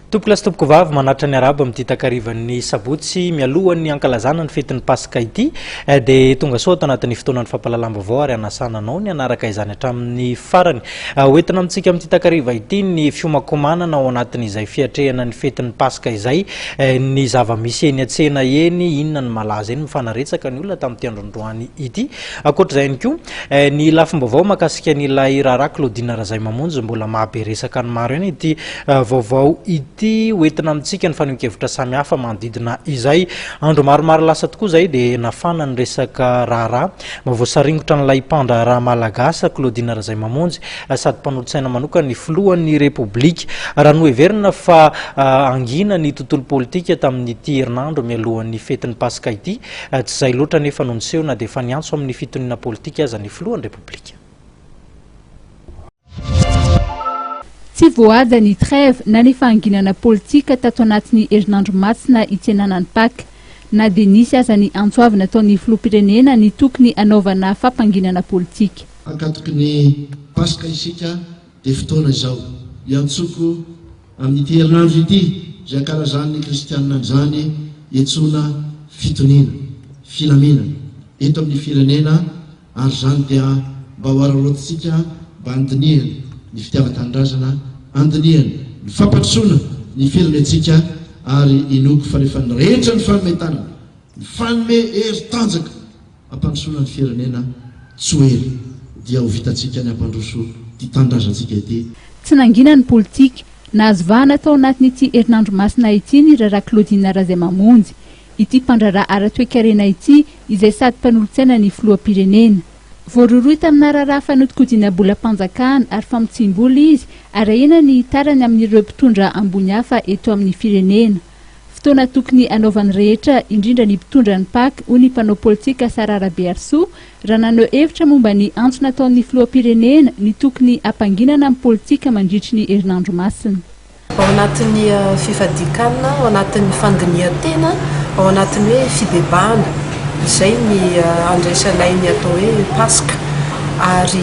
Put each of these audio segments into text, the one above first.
Tompokolahy sy tompokovavy, manatitra ny arahaba amin'ity takarivan'ny sabotsy mialohan'ny hankalazana ny fetin'ny Paska ity dia tonga soa ato anatin'ny fotoanan'ny fampahalalam-baovao ary hanasana anao ny hanaraka izany hatramin'ny farany. Hoentina amintsika amin'ity takariva ity ny fiomankomanana ao anatin'izay fiatrehana ny fetin'ny Paska izay, ny zava-misy eny an-tsena eny, inona no malaza eny, mifanaretsaka ny olona tamin'ity androndroany ity. Ankoatra izay ihany koa, ny lafim-baovao mahakasika an'ilay raharaha Claudine Razaimamonjy mbola mahabe resaka ny maro ihany ity vaovao ity hoentina amintsika ny fanehoan-kevitra samihafa manodidina izay. Andro maromaro lasa tokoa izay dia nafana ny resaka raharaha mahavoasaringotra an'ilay mpandraharaha malagasy Claudine Razaimamonjy sady mpanolotsaina manokana ny filohan'ny Repoblika. Raha noheverina fa hangina ny tontolo politika tamin'ity herinandro mialohan'ny fetin'ny Paska ity, tsy izay loatra anefa no niseho na dia efa niantso amin'ny fitoniana politika aza ny filohan'ny Repoblika. Tsy voahaja ny trêve na ny fahanginana politika tato anatin'ny herinandro masina hitsenana ny Paka. Na dia nisy aza ny antso avo nataon'ny filoham-pirenena ny tokony hanaovana fampanginana politika. Ankatoky ny Paska isika dia fotoana izao iantsoako amin'ity herinandro ity izay ankalazan'ny kristianina an'izany iantsoana fitoniana, filaminana eto amin'ny firenena Ary izany dia mba ho araraotintsika mba handinihana ny fitiavan-tanindrazana, handinihana ny fampandrosoana ny firenentsika ary inoako fa rehefa ny rehetra nifanome tanana, nifanome hery tanjaka hampandrosoana ny firenena tsy ho ela dia ho vitantsika ny hampandroso ity tanindrazantsika ity. Tsy nangina ny politika. Nahazo vahana tao anatin'ity herinandro masina ity ny Raharaha Claudine Razaimamonjy. Ity mpandraharaha ara-toekarena ity izay sady mpanolotsaina ny filoham-pirenena. Voarohirohy tamina raharaha fanodikodinam-bolam-panjakana ary famotsiam-bola izy ary ahiana ny hitarany amin'ireo mpitondra ambony hafa eto amin'ny firenena. Fotoana tokony hanaovan'ny rehetra, indrindra ny mpitondra ny Pac, hoy ny mpanao politika Sarah Rabearisoa, raha naneho hevitra momba ny antso nataon'ny filoham-pirenena ny tokony hampanginana ny politika mandritry ny herinandro masina. Ao anatin'ny fifadian-kanina, ao anatin'ny fandinihan-tena, ao anatin'ny hoe fibebahana, izay ny andraisanay ny atao hoe Paska. Ary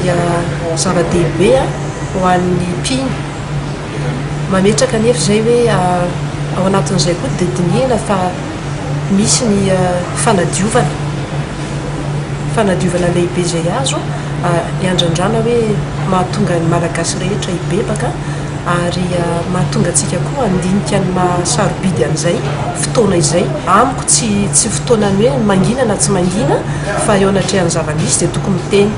zava-dehibe ho an'ny mpino. Mametraka anefa izay hoe ao anatin'izay koa dia dinihina fa misy ny fanadiovana, fanadiovana lehibe izay azo iandrandrana hoe mahatonga ny Malagasy rehetra hibebaka. ary mahatonga antsika koa handinika ny maha sarobidy an'izay fotoana izay. Amiko tsy tsy fotoanan'ny hoe mangina na tsy mangina fa eo anatrehan'ny zava-misy dia tokony miteny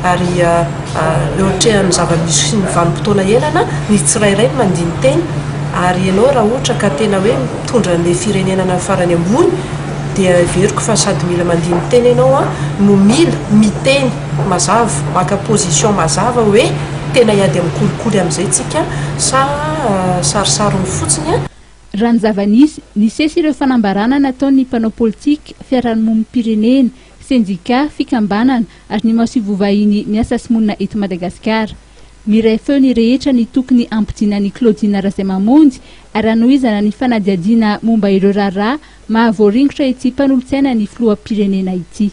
ary eo atrehan'ny zava-misy sy ny vanim-potoana iainana ny tsirairay no mandini-tena ary ianao raha ohatra ka tena hoe mitondra an'ilay firenena any amin'ny farany ambony dia heveriko fa sady mila mandini-tena ianao no mila miteny mazava, maka position mazava hoe Tena hiady amin'ny kolikoly amin'izay tsika sa sarisariny fotsiny a? Raha ny zava-nisy, nisesy ireo fanambarana nataon'ny mpanao politika, fiarahamonim-pirenena, sendika, fikambanana ary ny masoivoho vahiny miasa sy monina eto Madagasikara. Miray feo ny rehetra ny tokony hampodiana an'i Claudine Razaimamonjy ary hanohizana ny fanadihadiana momba ireo raharaha mahavoaringotra ity mpanolotsaina ny filoham-pirenena ity.